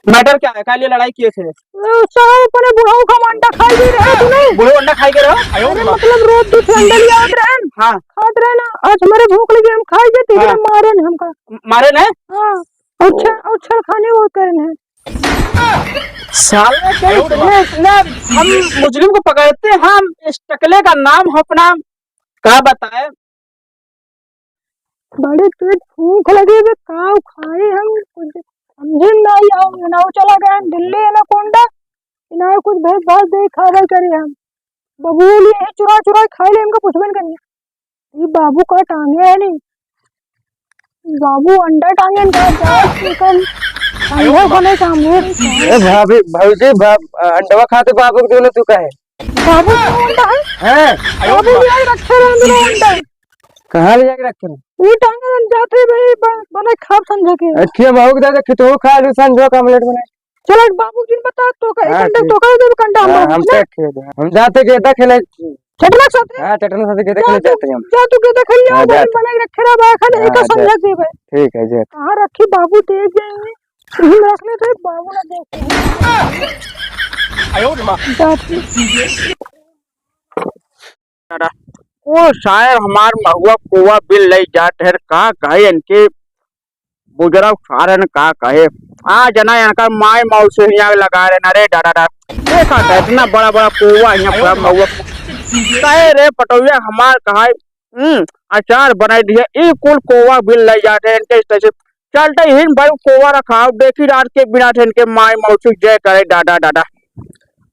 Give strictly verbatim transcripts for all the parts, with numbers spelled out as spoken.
Matter क्या है? काहे लिए लड़ाई किए थे? ओ, साहब, अपने बुढ़ऊ का हम अंडा खाई गए रहे, तूने? बुढ़ऊ अंडा खाई गए रहे? अरे, मतलब, रोज दो ठे अंडा ले आवत रहन। हाँ। खात रहे ना, आज हमरे भूख लगी, हम खाई गए, तेरे हाँ। मारे ने हमका। म-, मारे ने? हाँ। और छे-, और छेड़खानी वो करे ने। साले के इतने, इतने हम मुजरिम को पकड़ते हैं, हम इस टकले का नाम हो अपना, का बताए? बड़े पेट भूख लगे बे, का खाए हम, कुछ समझे में नाई आओ, ना वो चला गए हम दिल्ली एनाकोंडा, ना कुछ भेज भाज दे, खा भाई करी हम। बबुओ लिए यही चुरा चुरा खाई ले, हमका पूछबे न करी। ये बाबू का टांगे है नहीं, बाबू अंडा टांगे, अंडा, अंडा, चिकन, अंडा बने सामने। ए भाभी, भौजी, भा-, अंडवा खाते बाबू के देले तू काहे? बाबू के अंडा है? हैं? बाबू भी आई रखे रहे अंदर अंडा। कहाँ ले जाके रखे रहे? ये टांगे जाते भाई, ब-, बने खाब समझे के। अच्छा, बाबू के दादा खितऊ खा लू, संजो का omelette बनाए। चलो, बाबू जी ने बता, तो का, हाँ, एक घंटा ठीक। तो का देबे, घंटा हम हाँ, लोग हम ना। तय खेल दे। हम जाते गेंदा खेले। चटना साथे? हाँ, चटना साथे गेंदा जा खेले तू, जाते हैं हम। जा तू गेंदा खेल ले, हाँ, भाई, जाते। बनाई रखे रहा, भाई, खाली हाँ, एक जाते। समझा दे, भाई। ठीक है, जाते। कहाँ रखी, बाबू देख जाएंगे। यही रख ले, भाई, बाबू ना देखे। आयो रे माँ। जाते। ओ, शायर हमार महुआ कोवा बिल लई जात है, का कहे इनके बुजुर्ग सारन का कहे। आ जना इनकर माई मौसी हियाँ लगा रहे ना रे दादा दा। देखा था इतना बड़ा बड़ा कोवा हियाँ पूरा महुआ। कहे रे पटौया हमार कहाई, हम्म, अचार बनाई दिया। ई कुल कोवा बिल लई जाते हैं इनके इस तरह से। चलते हिन भाई कोवा रखाओ, देखी रात के बिना थे इनके माई मौसी जय करे दादा दादा।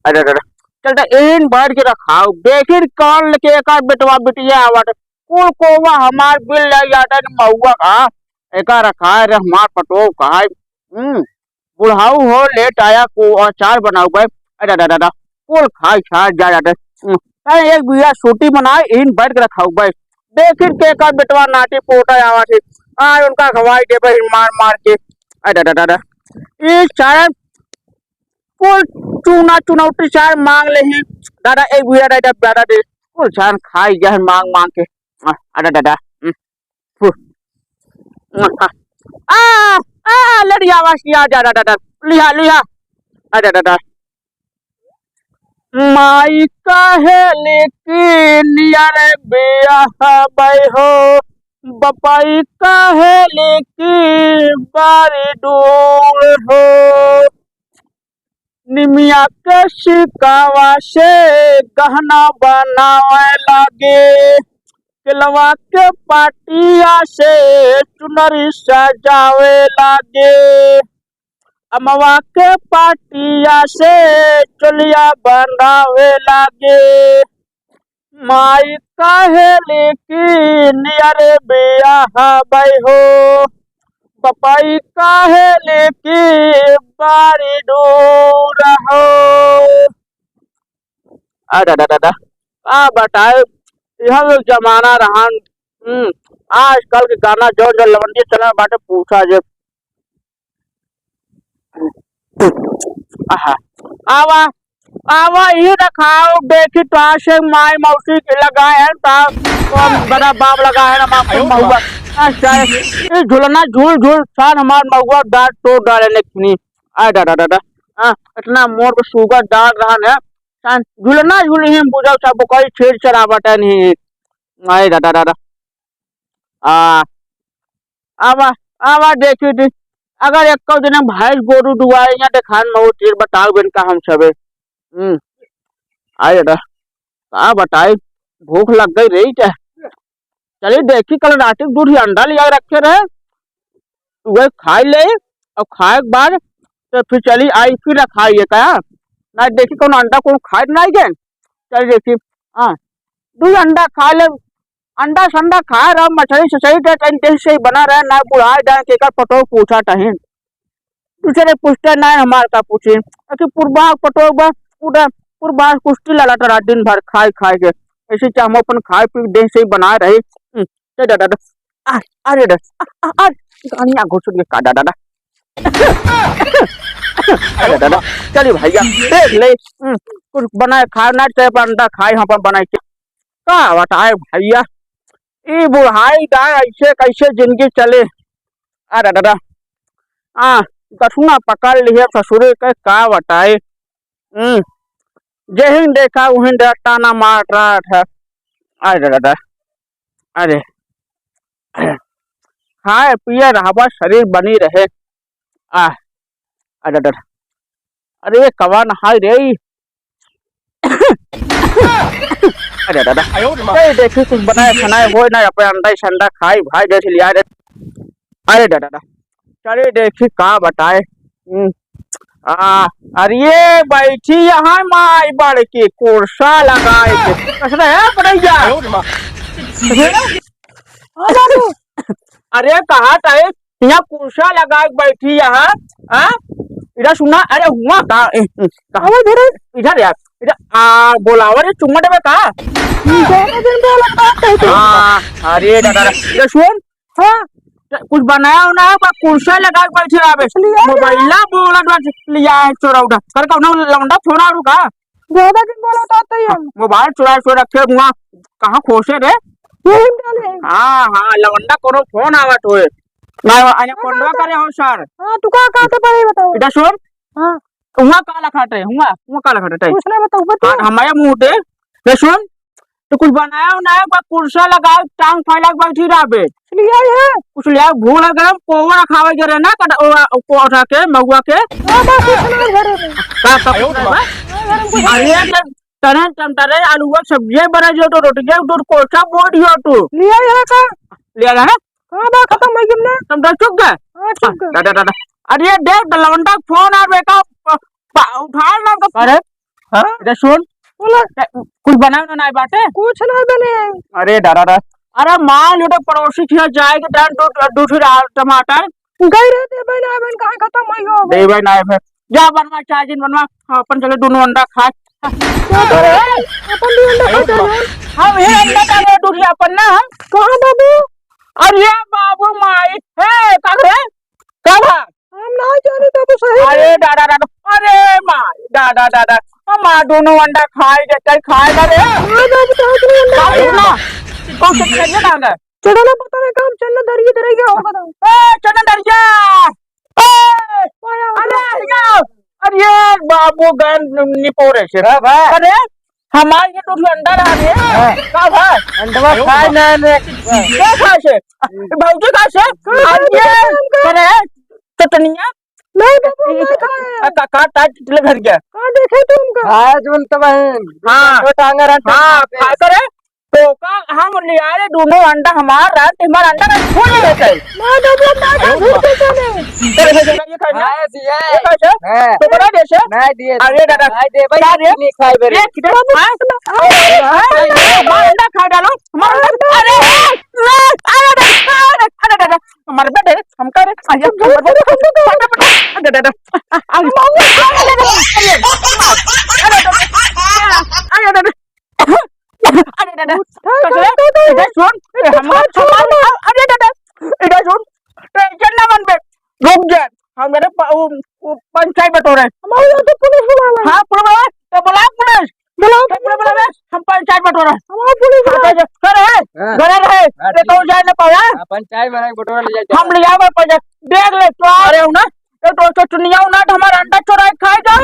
अरे दादा। चलते हिन बैठ के रखाओ, देखी कौन लेके एकर बेटवा बिटिया आवत। कुल कोवा हमार बिल लई जाते हैं महुआ का। एका रखा है रे हमार पटोह कहाई, हम्म, बुढ़ाऊ हो लेट आया को अचार बनाऊ बे, अरे दादा दादा, कुल खाई छाड़ जा जाते, हम्म, अरे एक बिया सूटी बनाए, इन बैठ के रखाऊ बे, देखिन के का बेटवा नाटी पोटा आवा थे, आज उनका खवाई देबे इन मार मार के, अरे दादा दादा, ये सारे कुल चूना चुनौटी चार मांग ले ही, दादा एक बिया दादा दादा दे, कुल चार खाई गया है मांग मांग के, अरे दादा, हम्म। आ, आ, लड़िया वासिया, जा, जा, जा, जा, लिहा, लिहा। आ, जा, जा, जा। माई कहेली कि नियर बियाह बै हो, बपाई कहेली कि बारी दूर हो। निमिया के सिकावा से गहना बनावे लागे, केलवा के पाटिया से चुनरी सजावे लागे, अमवा के पाटिया से चोलिया बनावे लागे। माई कहेली कि नियर बियाह बै हो, बपाई कहेली कि बारी दूर हो। आ दादा दादा, का बताए, यह लोग जमाना रहन। हम्म, आजकल के गाना जौन जौन लवंडिया चला बाटे, पूछा जे। आहा। आवा, आवा, ई रखाओ, देखी तो आशे माई मौसी के लगाए हैं, ता कौन बड़ा बाप लगाए हैं, हम आपको महुआ। अच्छा, ई झुलना झूल झूल, सार हमार महुआ दांत तोड़ डाले ने खिनी। आ दादा दादा, हाँ, इतना मोर पे सुगर डाल रहा है, सार झुलना झूल ही बुझाओ, सब कोई छेड़ चढ़ावट है नहीं। आए दादा दादा। आ, आवा, आवा, देखी थी। अगर एको दिन भैंस गोरू दुआए या देखान में हो, तीर बताओ बिन का हम सबे। हम्म। आए दादा, का बताई, भूख लग गई रही क्या? चली देखी, कल रात के दू ठे अंडा लिया के रखे रहे, वही खाई ले, और खाए के बाद तो फिर चली आई, फिर रखाई है का? ना देखी कौन अंडा कौन खाए ना गए। चल देखी, हाँ, दू अंडा खा ले, अंडा संडा खा रहा, मछली ससई के कहीं देश से ही बना रहे, ना बुढ़ाए जाए के एकर पटोह पूछा टहिन। दूसरे पूछते ना हमार का पूछे, अति पुरबा पटोह बा, पूरा पुरबा कुश्ती लड़त रहा दिन भर खाए खाए के। ऐसे क्या हम अपन खाए पी देश से ही बनाए रही। हम्म, दे दादा, आ, अरे दादा, आ, आ, आ, गानिया घुस गया का दादा, दादा। अरे दादा, चली भैया, देख ले, हम्म, कुछ बनाए खाए ना, चाहे पर अंडा खाए, हम अपन बनाए के। का बताए भैया, ई बुढ़ाई जाए, ऐसे कैसे जिंदगी चले? अरे दादा, हाँ, कठुना पकड़ लिहे ससुरे के, का बताई। हम्म, जेहिन देखा उहिन डर ताना मार रहा था। अरे दादा, अरे, खाए पिए रहबा, शरीर बनी रहे। आ, अरे दादा, अरे कवन हाय रे। अरे दादा, ए देखी कुछ बनाए खानाए होए ना, अपने अंडा संडा खाई भाई जैसे लिया रे। अरे दादा, चले देखी का बताए। हम्म, आ, अरे बैठी यहाँ माई बड़ की कुर्सा लगाए के। कसरा है बनैया। अरे कहा टाइप यहाँ कुर्सा लगा के बैठी यहाँ, हाँ? इधर सुना, अरे हुआ का, ए, ए, कहाँ? अरे इधर, इधर यार, इधर आ, बोलावा रे, चुम्मा देवे का? ज्यादा दिन बोला का कहते हो? हाँ, अरे दादा, इधर सुन, हाँ। कुछ बनाया होना है, बस कुर्सा लगा के बैठे रहा बे। इसलिए मोबाइल बोला ना, लिया है चोरा उठा। कर कौनो लौंडा फोन आ रुका। ज्यादा दिन बोला तो आते ही हम। मोबाइल चुरा चुरा रखे हुआ, कहाँ खोसे रे? यही में डाले हैं। हाँ, हाँ, लवंडा कोनो फोन आवत होए। ना, अने हाँ, फोन ना हाँ, करे हो सर। हाँ, तू का, का तो पहले बताओ। इधर सुन। हाँ। हुआ का लखाटे, हुआ, हुआ का लखाटे। कुछ ना बताओ, बताओ। हाँ, हमारे मुंह पे। ये सुन, तो कुछ बनाया हो ना, एक बार कुर्सा लगा, टांग फैला के बैठी रहा बे। लिया है। कुछ लिया, भूल गए, कोवा खावे के रहे ना, कट-, ओ, कोठा के, महुआ के। हाँ, बस कुछ ना, घरे में। का, का, कुछ ना, बा? हाँ, घरे में कुछ अरे, नहीं। जब तने टमाटर, आलू का सब्जी बना दियो तो रोटी के, तो कोसा बोल दियो तू। लिया है का? लिया है? हाँ, बा, खत्म हो गया ना। टमाटर चुक गए? हाँ, चुक गए। दादा, दादा। अरे, देख, लौंडा फोन आ रहा है का, प-, प-, उठा ना का। अरे, हाँ? अरे, सुन। बोला। ए, कुछ बनाए ना, नाई बाटे? कुछ ना बने। अरे, दादा, दादा। अरे, मान लो तो पड़ोसी के यहाँ जाए के टाइम दू, दू ठो टमाटर। गई रहे, देबे ना, बहन, कहाँ खत्म होई हो? देबे ना, बहन। जा बनवा, चार दिन बनवा, हाँ, अपन चले दोनों अंडा खा। क्या करे? अपन भी अंडा खा चले। हम ये अंडा का रेट उठ गया अपन ना, हम। कहाँ बाबू? अरे बाबू माई, हे, का रे? का भा? हम ना जाने बाबू, सही अरे में। दादा, दादा, अरे माई, दादा, दादा, हमार दोनों अंडा खाए जाते, खाए ना रे। हाँ बाबू, तो अपने अंडा खाए खाए ना। ना। कौन से खाइए ना अंडा? चढ़ा ना पता नहीं काम चलना दरिया दरिया होगा ना। ए, चढ़ा दरिया। ए, अरे, अरे, अरे बाबू गन निपोरे से। का भा? अरे, हमार ये तो अंडा रहा रे। हाँ। का भा? अंडवा खाए ना ने। क्या खाए से? भौजी खाए से? अरे, अरे, चटनिया। नहीं बाबू, नहीं खाए। का, का, का, का, घर गया? कहाँ देखे तुमका? खाए जोन तो बहन। हाँ। वो टांगा रहता हाँ, है। खा करे। तो का हम लिया रे दोनों अंडा हमार रात, हमार अंडा का छोड़ देते हैं। ना, ना, ना, ना, ना, झूठ बोलते हैं। चल, चल, चल, ये खाए ना। खाए दिए। ये खाए से? हाँ। तो बना दे से? नहीं दिए। अरे दादा। नहीं दे भाई, क्या रे? नहीं खाए बेरे। ये किधर? हाँ? हाँ, हाँ, हाँ, हमार अंडा खा डालो। हमार अंडा, अरे, अरे, अरे, अरे, अरे, अरे, अरे, हमार बेटे, हम कह रहे, अरे, अरे, अरे, अरे, अरे, अरे, अरे, अरे, अरे, अरे, अरे, अरे, अरे, अरे, दादा, उठा, कसले? उठा, उठा, उठा। इधर सुन, ए, हम लोग उठा, उठा। अरे दादा, इधर सुन, tension ना मन बे, रुक जा, हम मेरे प-, वो, वो पंचायत बटोरे। हमारे यहाँ तो पुलिस बुला ला। हाँ, पुलिस बुला, तो बुला पुलिस। बुलाओ तो पुलिस बुला, हम पंचायत बटोरे। हमारे पुलिस हाँ, बुला। तो जा, घर है, हाँ। घर है, हाँ, ये तो ठीक। जाए ना पाया। हाँ, पंचायत में बटोरा ले जाए। हम ले जाओ पंचायत, देख ले, तो आ रहे हो ना, ये तो, तो चुनिया ना, तो हमारा अंडा चुरा के खाए जाओ। तो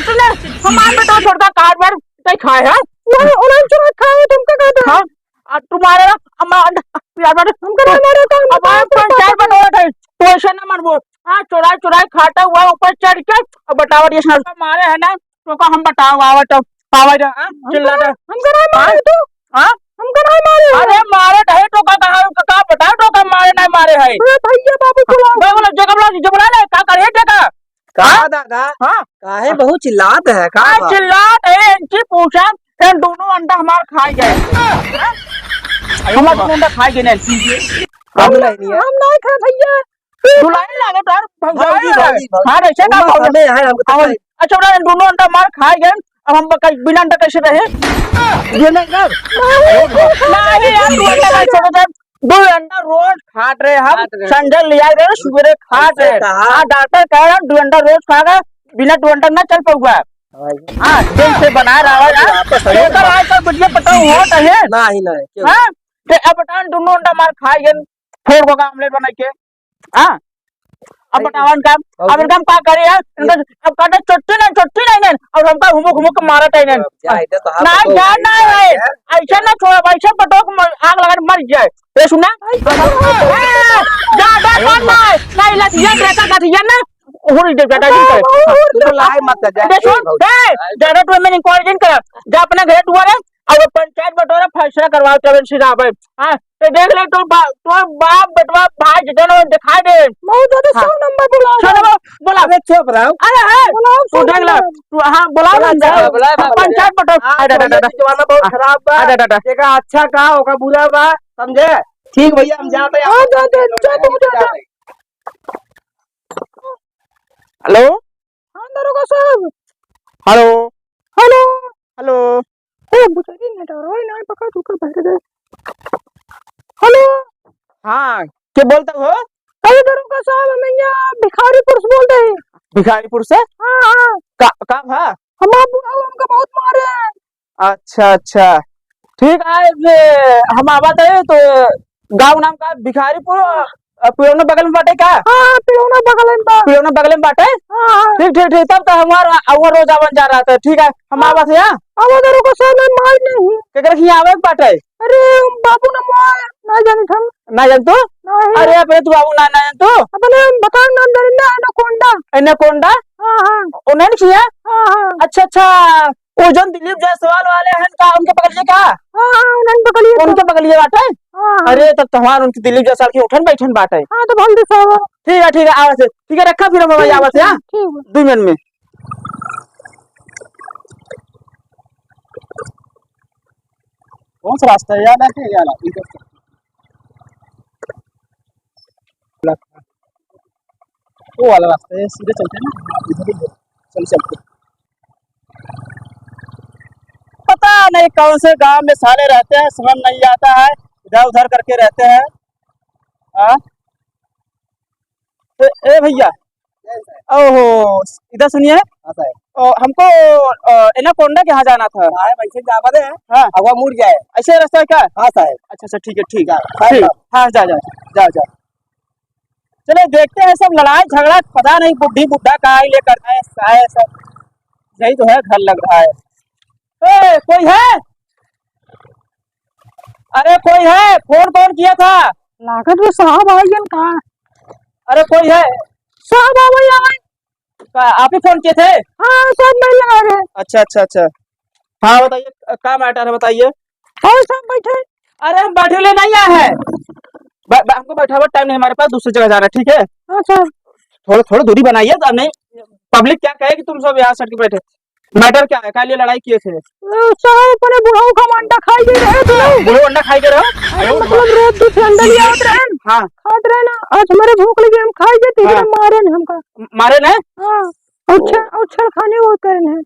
चुनिया, हमारे बेटा छोड़ता कार बार, नहीं खाए, हाँ? नहीं, उन्होंने चुरा खाए, तुमको कहता है। हाँ, आ, तुम्हारे ना, हम अंडा, यार, मैंने हमको नहीं मारो, तो अब हम पंचायत बटोरा थे, तो ऐसे ना मनबो। हाँ, चुराई, चुराई खाता हुआ ऊपर चढ़ के, और बतावा, ये सब मारे है ना, तो का हम बताओ, आवा तो, आवा जा, हाँ? हमको चिल्ला ना, दे। हमको ना मारे हाँ? तू। हाँ? हमको ना मारे। अरे मारे नहीं तो का, कहा, का, का बताओ तो का मारे नहीं मारे है? अरे भैया बाबू हाँ, बुलाओ। मैं बोला, जगह बुला, जगह बुला ले, का करे जगह? का हाँ? दादा? हाँ? काहे बहुत चिल्लात है, का हाँ, बात? चिल्लात है, इनकी पूछा, इन दोनों अंडा हमार खाए गए। हाँ? हमार दोनों अंडा खाए गए नहीं। हम नहीं है। हम नहीं खाए भैया। दुलारी लागे तो यार, भौजाई भौजी, है। भौजी, भौजी। हाँ, वैसे का उमा भौजी? हमें है, हमको तो हाँ, है। अच्छा, बोला, दोनों अंडा मार खाए गए, अब हम बका-, बिना अंडा कैसे रहे? ये नहीं कर। नहीं यार, दो अंडा नहीं छोड़ो यार। दो अंडा रोज खात रहे हम, खात रहे। संडे लिया रहे, सुबेरे खात ऐसे रहे। कहा? हाँ, डॉक्टर कह रहे हैं, दो अंडा रोज खा रहे, बिना दो अंडा ना चल पाऊंगा। हाँ। हाँ, दिल से बना रहा है यार। आपका शरीर एकर आजकल बुढ़िया पता हुआ तो है। नहीं, नहीं, क्यों? हाँ, तो अब बताओ, दोनों अंडा मार खाए गए, फोड़ को का ऑमलेट बनाई के। हाँ, अब बताओ इनका, अब इनका हम का करी है? इनका अब कहते छुट्टी नहीं, छुट्टी नहीं, नहीं। और हमका हुमुक हुमुक के मारत है नहीं। जा, इधर तो हाथ नहीं, तो जा, नहीं है। ऐसे ना छोड़ो, ऐसे पटोक म-, आग लगा के मर जाए। ए, सुना? ए, ज्यादा बात ना, नहीं लतिया, देखा लतिया ना, उड़ी दे, ज्यादा दिन करे। तू तो लाई मत जा, देखो, ए, ज्यादा तू हमें encourage नहीं कर, जा अपना घर दुआरे, अब पंचायत बटोरा फैसला करवाओ, चलन सिंह साहब। हाँ, तो देख ले, तो बा-, तो बाप, बेटवा, भाई, जितने लोग दिखाई दे। बहुत ज्यादा हाँ। सौ नंबर बुलाओ। सौ नंबर बुलाओ। अरे चुप रहो। अरे, है। बुलाओ तू सौ देख ले, नंबर। तू, हाँ, बुलाओ बुलाओ, ना, बुलाओ, बुलाओ, बुलाओ। पंचायत बटोरा। आ, अरे, जा, जा, जा, जा। जमाना बहुत हाँ, खराब बा। आ, जा, जा, जा। जेका अच्छा का, ओका बुरा बा, समझे? ठीक भैया, हम जाते हैं। हाँ, जा, जा, जा, तू जा, जा। हेलो? हाँ, दरोगा साहब। हेलो? हेलो? हेलो? ए, बुचारी नेटवर्क ना पकड़, रुक, बैठ गए। हेलो? हाँ, के बोलत हो? अरे, दरोगा साहब, हम यहाँ भिखारीपुर से बोल रहे हैं। भिखारीपुर से? हाँ, हाँ। का, का भा? हमार बुढ़ऊ हमका बहुत मारे हैं। अच्छा, अच्छा। ठीक है, ये हम आवत है तो गाँव नाम का भिखारीपुर, अ, पिड़ौना बगल में बाटे का? हाँ, हाँ, पिड़ौना बगल में बा। पिड़ौना बगल में बाटे? हाँ, हाँ। ठीक, ठीक, ठीक। तब तो हमार अउर रोज आवन जा रहा था। ठीक है, हम हाँ। आवत है, हाँ? अब अगर ओकर सामने मार नहीं। केकरे हियाँ आवे के बाटे? अरे, बाबू ना मार, ना जानी हम। ना जान तू? नहीं। अरे, अपने तू बाबू ना, ना जान तू? अपने बताओ नाम जानी ना, एनाकोंडा। एनाकोंडा? हाँ, हाँ। उन्हें किया? हाँ, हाँ। अच्छा, अच्छा। वो जौन दिलीप जायसवाल वाले हैं का, उनके बगलिए का? हाँ, हाँ, उन्हें बगलिए का। उनके बगलिए बाटे? हाँ, हाँ। अरे, तब तो हमार उनके दिलीप जायसवाल की उठन बैठन बाटे। हाँ, तो भल दे साहब। ठीक है, ठीक है, आवत है। ठीक है, रखा फिर हम ठीक, आवत है, ठीक, हाँ? ठीक है। दो मिनट में। कौन सा रास्ता है? याद है क्या? याद आ, इधर से। वो वाला रास्ता है, सीधे चलते हैं ना, इधर ही चल, चलते हैं। पता नहीं कौन से गांव में साले रहते हैं, समझ नहीं आता है, इधर उधर करके रहते हैं। हाँ? ए, ए भैया, ओहो, इधर सुनिए। हाँ साहब। ओ, हमको, अ, एनाकोंडा के यहाँ जाना था। साहब, ऐसे जावा दे। हाँ। अब वो मुड़ जाए। ऐसे रास्ता है क्या? हाँ साहब। अच्छा, अच्छा, ठीक है, ठीक। जा, साहब, ठीक। साहब। हाँ, जा, जा, जा, जा। चले देखते हैं, सब लड़ाई झगड़ा, पता नहीं बुढ़ी बुढ़ा का ही लेकर आए, आए सब। यही तो है, घर लग रहा है। ए, कोई है? अरे कोई है? फोन कौन किया था? लागत वो साहब आ गए का? अरे कोई है? साहब आ गए, आ गए। का आप ही फोन किए थे? हाँ, साहब मैं लगा रहे। अच्छा, अच्छा, अच्छा। हाँ बताइए, का मैटर है बताइए। और साहब बैठे। अरे हम बैठे ले नहीं आए हैं, ब-, ब-, हमको बैठा हुआ टाइम नहीं हमारे पास, दूसरी जगह जाना है, ठीक है? हाँ साहब। थोड़ा, थोड़ा दूरी बनाइए, तो नहीं पब्लिक क्या कहे कि तुम सब यहाँ सट के बैठे। मैटर क्या है? काहे लिए लड़ाई किए थे? ओ, साहब, अपने बुढ़ऊ का अंडा खाई दे रहे थे। बुढ़ऊ अंडा खाई दे रहे हो? अरे, मतलब, रोज दूध से अंडा ले आवत रहे हैं। हाँ। खात रहे ना, आज हमारे भूख लगी, हम खाई देते, हाँ। इधर मारे ने हमका। मारे ने? हाँ। और छेड़-, और छेड़खानी वो करे ने।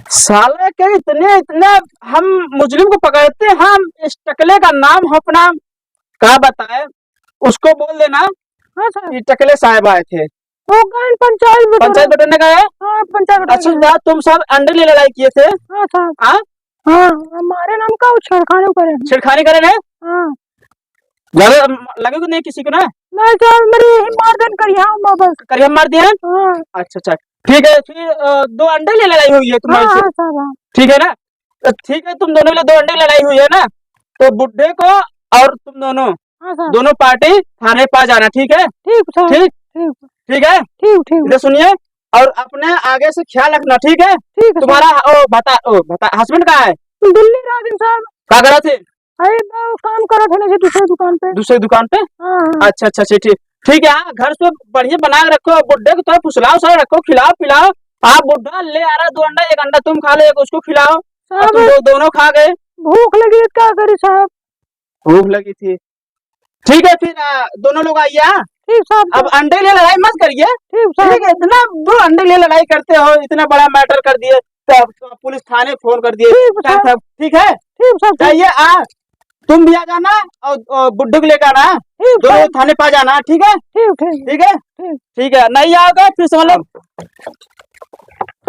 साले के इतने, इतने हम मुजरिम को पकड़ते हैं, हम इस टकले का नाम हम अपना का बताए, उसको बोल देना हाँ, सर। कि टकले साहब आए थे। वो गए पंचायत बटोरे। पंचायत बटोरने गए? हाँ, पंचायत बटोरे। अच्छा, तुम सब अंडे लिए लड़ाई किए थे? हाँ, सर। हाँ? हाँ, हमारे नाम का वो छेड़खानी करे हैं। छेड़खानी करे हैं? हाँ। ज्यादा लगे तो नहीं किसी को ना? नहीं, सर, मेरे यही मार देन करिया, हाँ, बस। करिया मार दिया? हाँ। अच्छा, अच्छा। ठीक है, फिर, अ, दो अंडे लिए लड़ाई हुई है तुम्हारी हाँ, से? हाँ, सर, हाँ। ठीक है ना? तो ठीक है, तुम दोनों के लिए दो अंडे लड़ाई हुई है ना, तो बुड्ढे को और तुम दोनों, हाँ सर। दोनों पार्टी थाने पा जाना, ठीक है? ठीक सर। ठीक? ठीक। ठीक है? ठीक, ठीक। इधर सुनिए, और अपने आगे से ख्याल रखना, ठीक है? ठीक है सर। तुम्हारा, ओ, बता, ओ, बता, हस्बैंड कहाँ है? दिल्ली रह गए सर। का करत है? अरे, वो काम करत है ना जी, दूसरे दुकान पे। दूसरे दुकान पे? हाँ, हाँ। अच्छा, अच्छा, अच्छा, ठीक। ठीक है, हाँ, घर से बढ़िया बना के रखो, बुड्ढे को तो फुसलाओ, सर, रखो, खिलाओ, पिलाओ। आप बुड्ढा ले आ रहा दो अंडा, एक अंडा तुम खा लो, एक उसको खिलाओ, और साहब, तुम दो, दोनों खा गए। भूख लगी है, क्या करी साहब? भूख लगी थी। ठीक है, फिर, आ, दोनों लोग आइए, हाँ? ठीक साहब। अब अंडे लिए लड़ाई मत करिए। ठीक साहब। ठीक है, इतना दो अंडे लिए लड़ाई करते हो, इतना बड़ा मैटर कर दिए, तो अब तो पुलिस थाने फोन कर दिए। ठीक क्या साहब। साहब, ठीक है? ठीक साहब, ठीक। जाइए, आ, तुम भी आ जाना और, और बुड्ढू को लेकर आना, ठीक दोनों साहब। थाने पा जाना, ठीक है? ठीक, ठीक। ठीक है? ठीक। ठीक है, नहीं आओगे फिर समझ लो।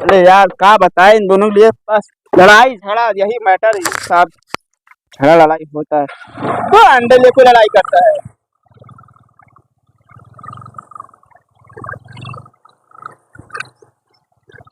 अरे यार, का बताए इन दोनों के लिए, बस लड़ाई झगड़ा, यही मैटर है साहब, झगड़ा लड़ाई होता है। तो अंडे लेके लड़ाई करता है।